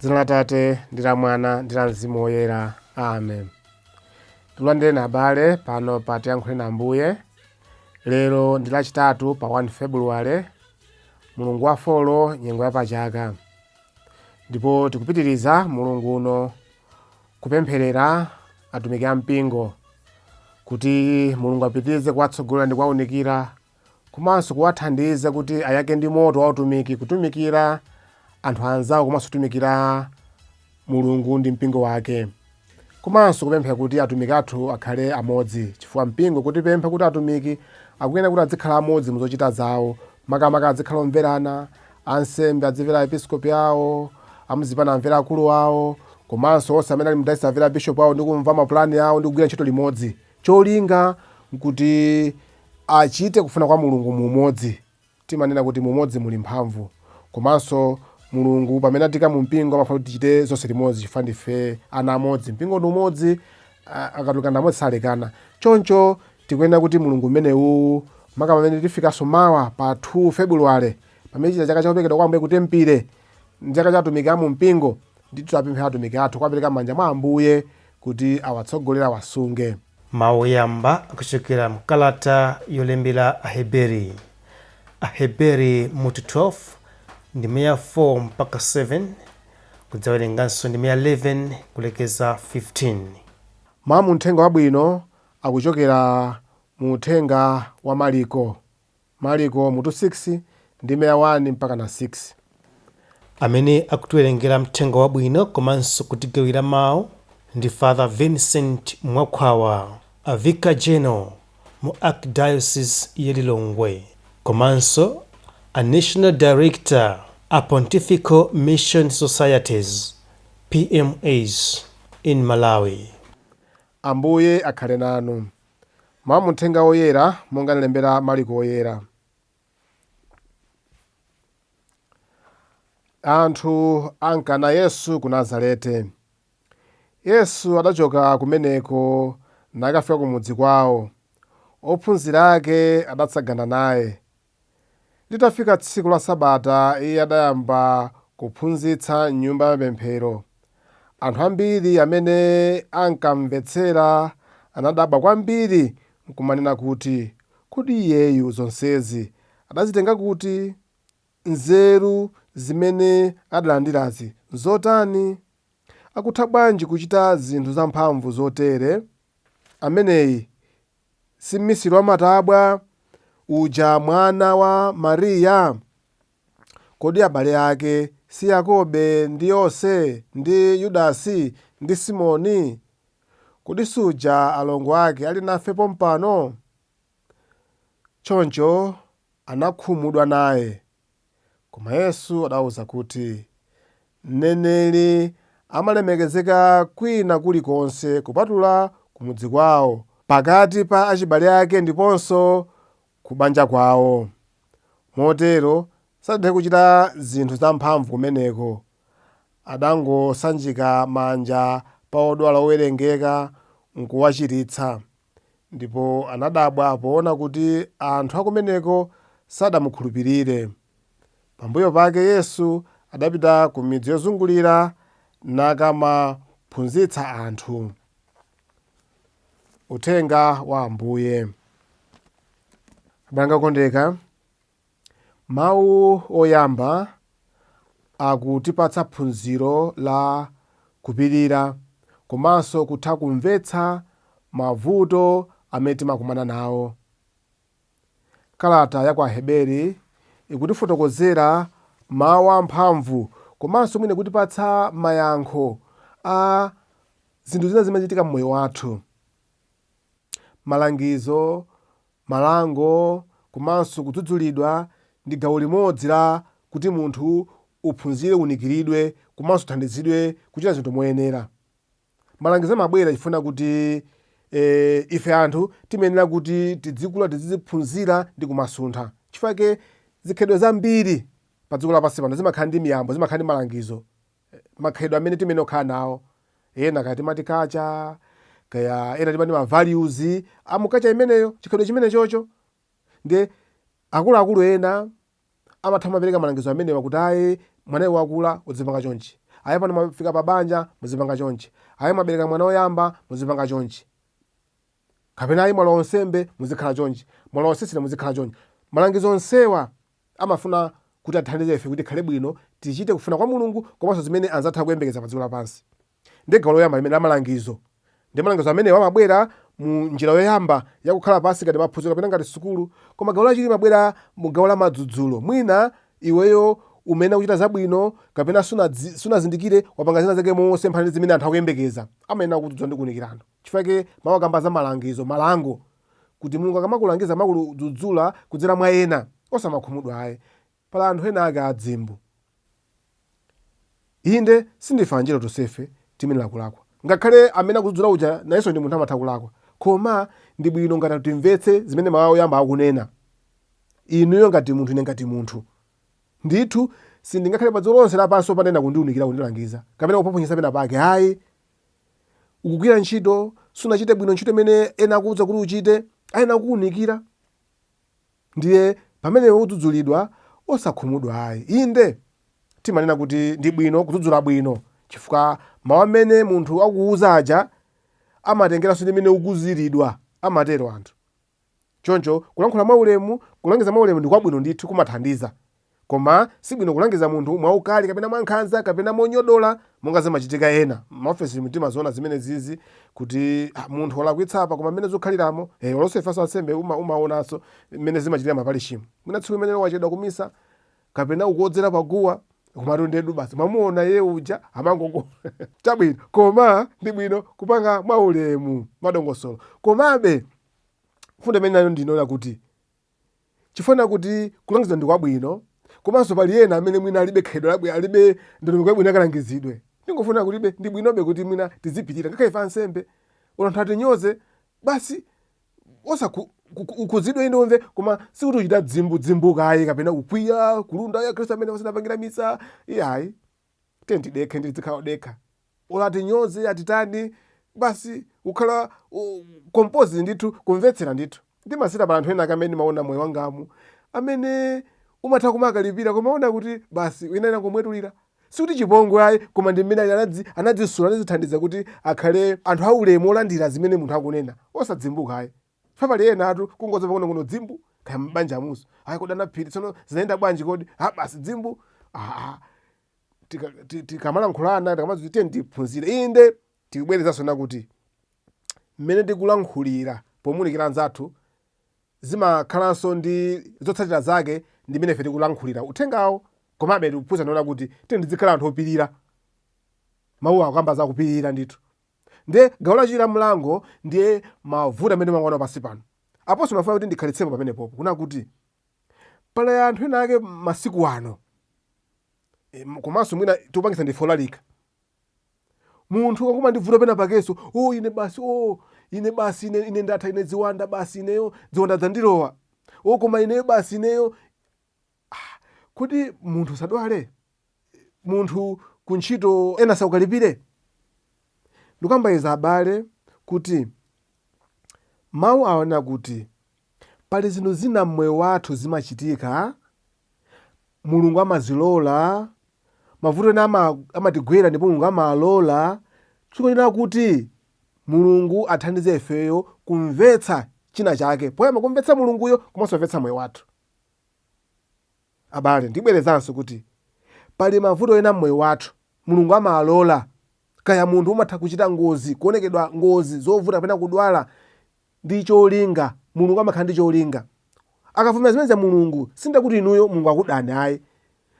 Dzina la Atate ndi la Mwana ndi la Mzimu Woyera. Amen. Tikulandireni abale pano pa Tiyankhuleni Ambuye. Lero ndi Lachitatu pa 1 February, mulungu wa folo, nyengo ya pachaka. Ndipo tikupitiriza mulungu uno kupempherera atumiki a mpingo kuti Mulungu apitirize kuwatsogolera ndi kuwaunikira komanso kuwathandiza kuti ayake ndi moto wa utumiki, kutumikira anthu anzawo komanso kutumikira Mulungu ndi mpingo wake, komanso kupemphera kuti atumiki athu akhale amodzi, chifukwa mpingo ukutipempha kuti atumiki akuyenera kuti adzikhala amodzi mu zochita zawo, makamaka adzikhala omverana, ansembe adzimvera aepiskopi awo, amuzipani amvera akulu awo, komanso onse amene ali mu dayosisi amvera bishopu awo ndi kumva mapulani awo ndi kugwira ntchito limodzi. Cholinga nkuti achite kufuna kwa Mulungu mu umodzi. Timanena kuti mu umodzi muli mphamvu. Komanso Mulungu pamene atiika mu mpingo amafuna kuti tichite zonse limodzi chifukwa ndife ana amodzi. Mpingo ndi umodzi, Akatolika ndi amodzi salekana. Choncho tikuyenera kuti mulungu umenewuwu, maka pamene tifikanso mawa pa 2 February, pamene tichita chaka chakuperekedwa kwa Ambuye ku tempile, ndi chaka cha atumiki a mu mpingo, ndithu apemphe atumiki athu kuwapereka m'manja mwa Ambuye kuti awatsogolere, awasunge. Mawu oyamba akuchokera m'kalata yolembera Aheberi, Aheberi mutu 12 ndime ya 4 mpaka 7, kudzawerenganso ndime ya 11 kulekeza 15. Mawu a mu Mthenga Wabwino akuchokera mu Uthenga wa Maliko, Maliko mutu 6 ndime ya 1 mpaka na 6. Amene akutiwerengera Mthenga Wabwino komanso kutigawira mawu ndi Father Vincent Mwakhwawa, a Vicar General mu Archdiocese ya Lilongwe komanso a National Director a Pontifical Mission Societies, PMS, in Malawi. Ambuye akhale nanu. Mawu a mu Mthenga Woyera monga analembera Maliko Woyera. Anthu amkana Yesu ku Nazarete. Yesu adachoka kumeneko nakafika kumudzi kwao. Ophunzira ake adatsagana naye. Litafika tsiku la Sabata, iye adayamba kuphunzitsa m'nyumba ya mapemphero. Anthu ambiri amene ankamvetsera anadabwa kwambiri nkumanena kuti, Kodi iyeyu zonsezi adazitenga kuti? Nzeru zimene adalandirazi nzotani? Akutha bwanji kuchita zinthu zamphamvu zotere? Ameneyi si mmisiri wa matabwa uja, mwana wa Mariya? Kodi abale ake si Yakobe ndi Yose ndi Yudasi ndi Simoni? Kodi suja alongo ake ali nafe pompano? Choncho anakhumudwa naye. Koma Yesu adawauza kuti, Mneneri amalemekezeka kwina kulikonse kupatula kumudzi kwao, pakati pa achibale ake ndiponso ku banja kwao. Motero sadathe kuchita zinthu zamphamvu kumeneko. Adangosanjika manja pa odwala owerengeka nkuwachiritsa. Ndipo anadabwa poona kuti anthu a kumeneko sadamukhulupirire. Pambuyo pake Yesu adapita ku midzi yozungulira nakamaphunzitsa anthu. Uthenga wa Ambuye. Abale anga okondeka, mawu oyamba akutipatsa phunziro la kupirira komanso kutha kumvetsa mavuto amene timakumana nawo. Kalata ya kwa Aheberi ikutifotokozera mawu amphamvu komanso mwina kutipatsa mayankho a zinthu zina zimachitika mmoyo wathu. Malangizo, malango komanso kudzudzulidwa ndi gawo limodzi la kuti munthu uphunzire, uunikiridwe komanso uthandizidwe kuchita zinthu moyenera. Malangizo amabwera chifukwa kuti ife anthu timayenera kuti tidzikula, tiziphunzira ndi kumasuntha. Chifukwa chake zikhalidwe zambiri pa dziko lapansi pano zimakhala ndi miyambo, zimakhala ndi malangizo, makhalidwe amene timayenera kukhala nawo. Ena kaya timati culture, kaya ena timati ma values a mu culture imeneyo, chikhalidwe chimenechocho. Ndiye akuluakulu ena amatha kumapereka malangizo amenewa kuti ayi, mwanayu wakula, udzipanga chonchi. Ayi, pano mwafika pa banja, muzipanga chonchi. Ayi, mwabereka mwana woyamba, muzipanga chonchi. Kapena ayi, mwalowa unsembe, muzikhala chonchi. Mwalowa usisitera, muzikhala chonchi. Malangizo onsewa amafuna kuti athandize ife kuti tikhale bwino, tichite kufuna kwa Mulungu komanso zimene anzathu akuyembekeza pa dziko lapansi. Ndiye gawo loyamba limene la malangizo. Ndi malangizo amenewa amabwera mu njira yoyamba ya kukhala pansi ngati maphunziro kapena ngati sukulu, koma gawo lachiwiri limabwera mu gawo la madzudzulo. Mwina iweyo umayenera kuchita zabwino kapena sunazindikire, wapanga zina zake mosemphana ndi zimene anthu akuyembekeza. Amayenera kudzudzula ndi kuunikira anthu. Chifukwa chake mawu akamba za malangizo, malango, kuti Mulungu akamakulangiza, amakudzudzula kudzera mwa ena, osamakhumudwa ayi. Pali anthu ena ake adzimbu. Inde, sindife angelo tonsefe, timayenera kulakwa. Ngakhale amene akudzudzula uja nayenso ndi munthu, amatha kulakwa. Koma ndi bwino ngati timvetse zimene mawu oyamba akunena. Inuyo ngati munthu, ine ngati munthu. Ndithu sindingakhale pa dziko lonse lapansi opanda ena kundiunikira, kundilangiza, kapena kuphophonya pena pake ayi. Ukugwira ntchito, sunachite bwino ntchito imene ena akuuza kuti uchite, ayenera kukuunikira. Ndiye pamene udzudzulidwa, osakhumudwa ayi. Inde, timanena kuti ndi bwino kudzudzula bwino chifukwa mawu amene munthu akukuuza aja amatengeranso ndi mmene ukuuziridwa, amatero anthu. Choncho kulankhula mwaulemu, kulangiza mwaulemu ndi kwabwino ndithu, kumathandiza. Koma si bwino kulangiza munthu mwaukali kapena mwankhanza kapena monyodola monga zimachitika ena. M'maofesimu timaziona zimenezizi kuti ah, munthu walakwitsa apa, koma mmene zikukhaliramo, olonso ifenso ansembe umaonanso mmene zimachitika m'maparishimu. Mwina tsiku limenelo wachedwa kumisa kapena ukuodzera paguwa, komatu ndedu basi mwamuona iye uja amangogo chabwino. Koma ndi bwino kupanga mwaulemu, mwadongosolo. Komabe mfundo imene nayo ndinona kuti chifukwa kuti kulangizidwa ndi kwabwino, komanso pali ena amene mwina alibe khalidwe labwino, alibe ndondomeko yabwino yakalangizidwe. Ndingofuna kutibe ndi bwinobe kuti mwina tizipitira, ngakhale ife ansembe, olo anthu atinyoze basi osakhuzidwe. Inde, umve, koma sikuti uchita dzimbu dzimbuka ayi, kapena kukwiya, kulunda ya Khristu amene wasinapangira misa iyayi. Tiye tidekhe, ndi tizikhala odekha, olo atinyoze, atitani, basi kukhala compose ndithu, kumvetsera ndithu. Ndimasira pa anthu ena ake amene ndimaona moyo wangamu amene umatha kumakalipira, koma ona kuti basi wina ena ngomwetulira. Sikuti chipongwe ayi, koma ndi mmene ali, anadzisula, anadzithandiza kuti akhale anthu aulemu olandira zimene munthu akunena, osadzimbuka ayi. Fa pali ena atu kungodza pang'onong'ono dzimbu, kaya m'banja muso, ayi, kodi anaphiri tsono zinayenda bwanji kodi? Ha, basi dzimbu. Ah, tikamalankhulana, tikamadziwa, tiye tiphunzire. Inde, tikubwerezanso nakuti mmene tikulankhulira pomuunikira anzathu zimakhalanso ndi zotsatira zake ndi mmene ife tikulankhulira uthengawo. Komabe tikuphunzira naona kuti tiye tizikhala anthu opirira. Mawu akamba za kupirira ndithu. Ndiye gawo lachiwiri la mlango ndiye mavuto amene timawaona pansi pano. Aponso mafuna kuti ndikhalitsepo pamenepopo kuna kuti pali anthu ena ake masiku ano, komanso mwina tikupangitsa ndife olalika. Munthu akakuma ndi vuto pena pakenso, "Oh, ine basi, oh, ine basi, ine ndatha, ine ziwanda basi, ineyo ziwanda zandilowa, oh, koma ineyo basi, ineyo." Ah, kuti munthu sadwale, munthu kuntchito ena sakukalipire. Ndikuyamba izi, abale, kuti mawu awanena kuti pali zinthu zina mmoyo wathu zimachitika, Mulungu amazilola. Mavuto ena amatigwera ndipo Mulungu amalola chifukwa kuti Mulungu athandize ifeyo kumvetsa china chake, poyamba kumvetsa Mulunguyo komanso kumvetsa moyo wathu. Abale, ndibwerezanso kuti pali mavuto ena mmoyo wathu Mulungu amalola. Kaya munthu umatha kuchita ngozi, kuonekedwa ngozi zovuta kapena kudwala ndi cholinga. Mulungu amakhala ndi cholinga akavomera zimene za Mulungu. Sindakuti inuyo Mulungu akudani ayi,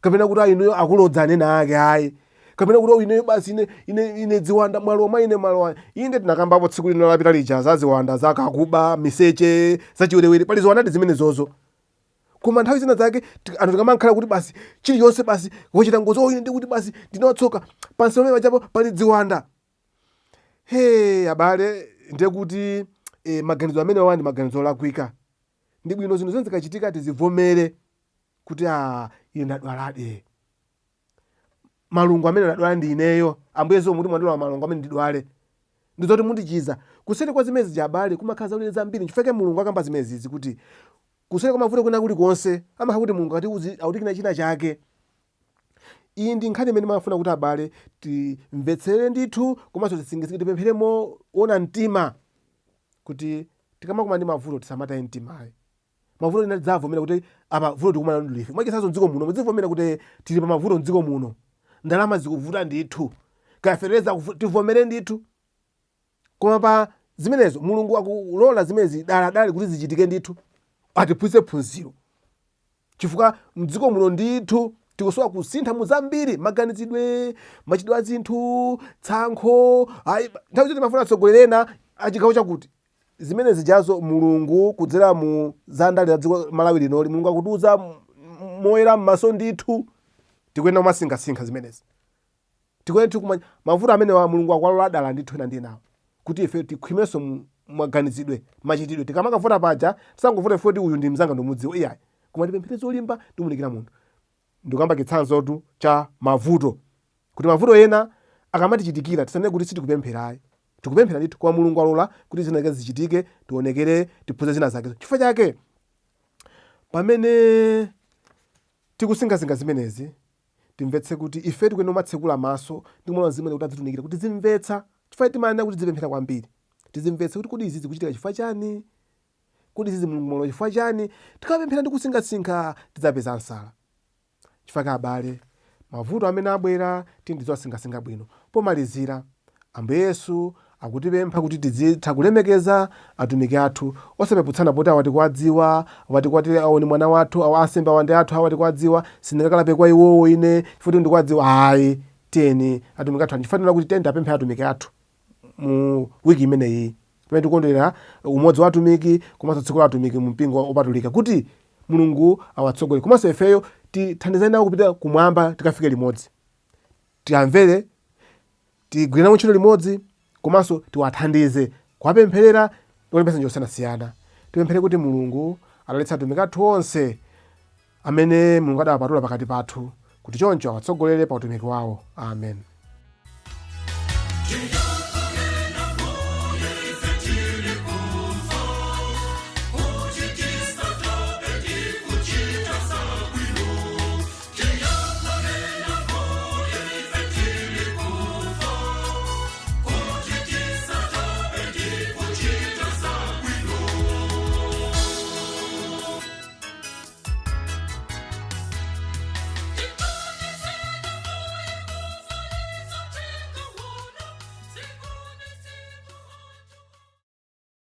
kapena kuti ayi inuyo akulodzani ena ake ayi, kapena kuti, "Oh, ineyo basi, ine ziwanda mwalowa mwa ine, mwalowa." Inde, tinakambapo tsiku lino lapita lija za ziwanda za kakuba, miseche, zachiwerewere. Pali ziwandadi zimene zozo, koma nthawi zina zake anthu tikamakhala kuti basi chiliyonse basi wachita ngozi, "Oh, ine ndikuti basi ndinatsoka pansi pamene pachapo pali ziwanda." He, abale, ndiye kuti maganizo amene wawa ndi maganizo olakwika. Ndi bwino zinthu zimene zikachitika tizivomere kuti, "Ah, ine ndadwaladi, malungo amene ndadwala ndi ineyo. Ambuye, zikomo kuti mwandilola malungo amene ndidwale, ndizoti mundichiza." Kuseri kwa zimene zija, abale, kumakhala zaulere zambiri. Nchifukwa chake Mulungu akamba zimene zizi kuti kuseri kwa mavuto kwina kulikonse amakhala kuti Mulungu akutiuzi akutikina china chake. Iyi ndi nkhani imene ndimafuna kuti abale timvetsere ndithu komanso tisinkhesinkhe, tipemphere moona mtima kuti tikamakumana ndi mavuto tisamataye mtima ayi. Mavuto ena tidzavomera kuti apa vuto tikumana nalo ndife. Mwachitsanzo mdziko muno mudzivomera kuti tili pa mavuto mdziko muno. Ndalama zikuvuta ndithu. Kaya fetereza akuvuta, tivomere ndithu. Koma pa zimenezo Mulungu akulola zimenezi daladala kuti zichitike ndithu. Atiphunzitse phunziro. Chifukwa mdziko muno ndithu tikusowa kusintha mu zambiri, maganizidwe, machitidwe a zinthu, tsankho. Ayi, nthawi zonse timafuna atsogoleri ena achigawo chakuti. Zimene zijazo Mulungu kudzera mu za ndale za dziko Malawi linoli, Mulungu akutiuza moyera m'maso ndithu. Tikuyenera kumasinkhasinkha zimenezi. Tikuyenera ndithu kuma mavuto amenewa Mulungu akuwalola dala ndithu ena ndi enawo kuti ife tikhwimenso mu maganizidwe, machitidwe. Tikamakavota paja tisangovota chifukwa choti uyu ndi mnzanga ndikumudziwa iyayi. Koma tipemphere zolimba ndi kumuunikira munthu. Ndikukamba chitsanzotu cha mavuto kuti mavuto ena akamatichitikira tisanene kuti sitikupemphera ayi. Tikupemphera ndithu koma Mulungu walola kuti zina zake zichitike tionekere tiphunzire zina zake. Chifukwa chake pamene tikusinkhasinkha zimenezi timvetse kuti ife tikuyenera kumatsekula maso ndi kumalola Mzimu Woyera kuti adzitiunikira kuti tizimvetsa chifukwa timanena kuti tizipemphera kwambiri. Tizimvetsa kuti kodi izi zikuchitika chifukwa chani? Kodi izizi Mulungu mwalola chifukwa chani? Tikamapemphera ndi kusinkhasinkha tidzapeza ansala. Chifukwa chake abale, mavuto amene abwera tiyeni tiziwasinkhasinkha bwino. Pomalizira, Ambuye Yesu akutipempha kuti tidzitha kulemekeza atumiki athu, osapeputsana poti awa tikuwadziwa, awa tikuwati awo ndi mwana wathu, awa ansembe awa ndi athu, awa tikuwadziwa, sindingakalape kwa iwowo ine chifukwa choti ndikuwadziwa. Ayi, tiyeni atumiki athu, chifukwa kuti tiyeni tiwapemphe atumiki athu mu wiki imeneyi pamene tikukondwerera umodzi wa atumiki komanso tsiku la atumiki mu mpingo wopatulika kuti Mulungu awatsogolere komanso ifeyo tithandizane nawo kupita kumwamba tikafike limodzi. Tiamvere, tigwire nawo ntchito limodzi komanso tiwathandize kuwapempherera ndi kuwalimbikitsa njira zosiyanasiyana. Tipemphere kuti Mulungu adalitse atumiki athu onse amene Mulungu adawapatula pakati pathu kuti choncho awatsogolere pa utumiki wawo. Amen.